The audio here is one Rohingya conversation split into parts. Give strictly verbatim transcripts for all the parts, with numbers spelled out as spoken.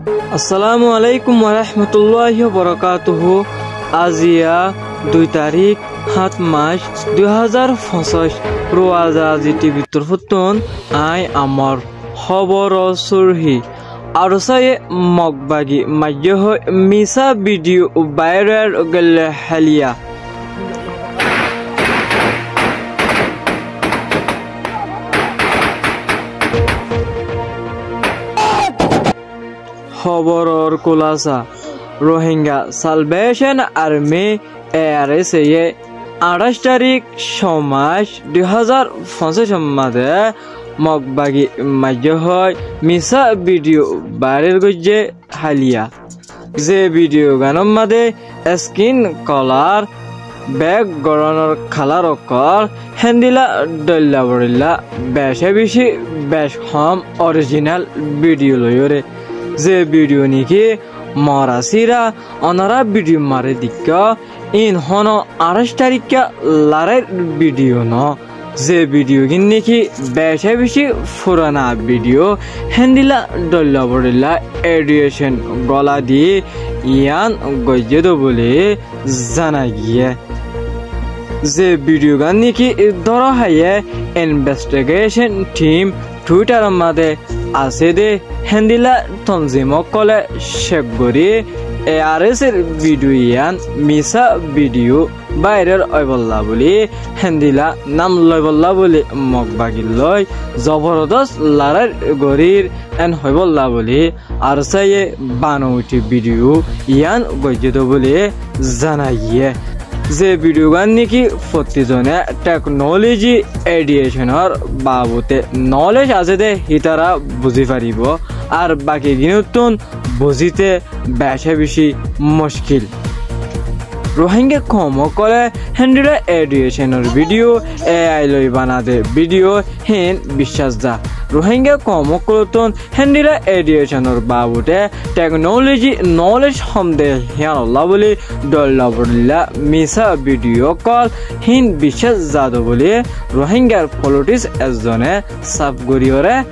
Assalamu alaikum warahmatulláhi wabarakátuhu. Aziya dui tarík, háñt mac, dui házar foñsíc, Ruwaza Azi T V torfóttun aññí amor hóboror surhí. Arsáye Mokbagi maijjé hoói misá bidiyo báiral goillé háliya. Hóboror kulasa, Rohingya Salvation Army, A R S A ye añçáic tarík, cóo mac, dui házar foñsíc ot mazé Mokbagi maijjé hoói misá bidiyo báiral goijjé háliya. Ze bidiyogánor mazé eskin kolár, bek gorónor kalár ókkol, héndila dhoilla bodhoilla becá bicí bec hom orijinal bidiyo loiyóre. Ze bidiyo néki mora síra onorá bidiyo mazé deikkó, íin honó añçáic taríkka laráir bidiyo noó. Ze bidiyogín néki becá bicí furana bidiyo, héndila dhoilla bodhoilla ediyecen gola di yián goijjé dé bóli zana giyé. Ze bidiyogán néki dóra háiye, envestigecen thim Thuitharor mazé asé dé héndila tonzim ókkolé cek gorí, A R S A r bidiyo yián misá bidiyo báiral óibolla bóli, héndila nam loibolla bóli Mokbagir lói zoborodós laráir gorír, én hoibólla bóli Arsáye banouti bidiyo yián goijjé dé bóli zana giyé. Ze bidiyogán néki fottí zone teknoloji ediyecenor babute nolej asé dé hítara buzí faribóu, ar bakigínottún buzíte becá bicí muckil. Rohingya koum ókkolé héndila ediyecenor bidiyo, A I loi banade bidiyo híin biccác za. Rohingya koum ókkolóttun héndila ediyecenor babute teknoloji nolej hom dé híyanolla bóli dhoilla bodhoilla misá bidiyo ókkol híin biccác za dé bóli Rohingyar politis ezzone saf goríyoré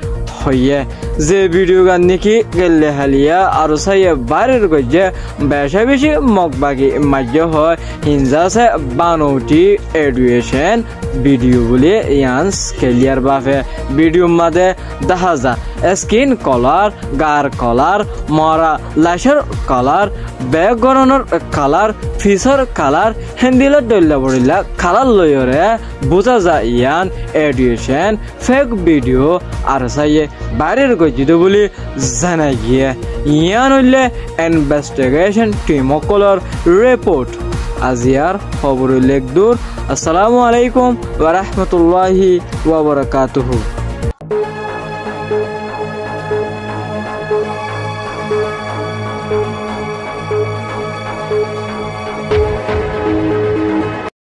hoiyé. Ze bidiyogán néki geillé háliya Arsáye báiral goijjé, becá bicí Mokbagi maijjé hoói híin zasé banouti ediyecen bidiyo bóli yián keliyar bafe. Bidiyor mazé dahá za eskin kolár, gaar kolár, mora lacór kolár, bek gorónor kolár, fisór kolár, héndila dhoilla bodhoilla kolár loiyóre buzá za yián ediyecen fek bidiyo Arsáye báiral goijjé dé bóli zana giyé. Yián óilde envestigecen thim ókkolór riport. Aziyar hóbor óilde ek dur. Assalamu alaikum warahmatulláhi wabarakátuhu.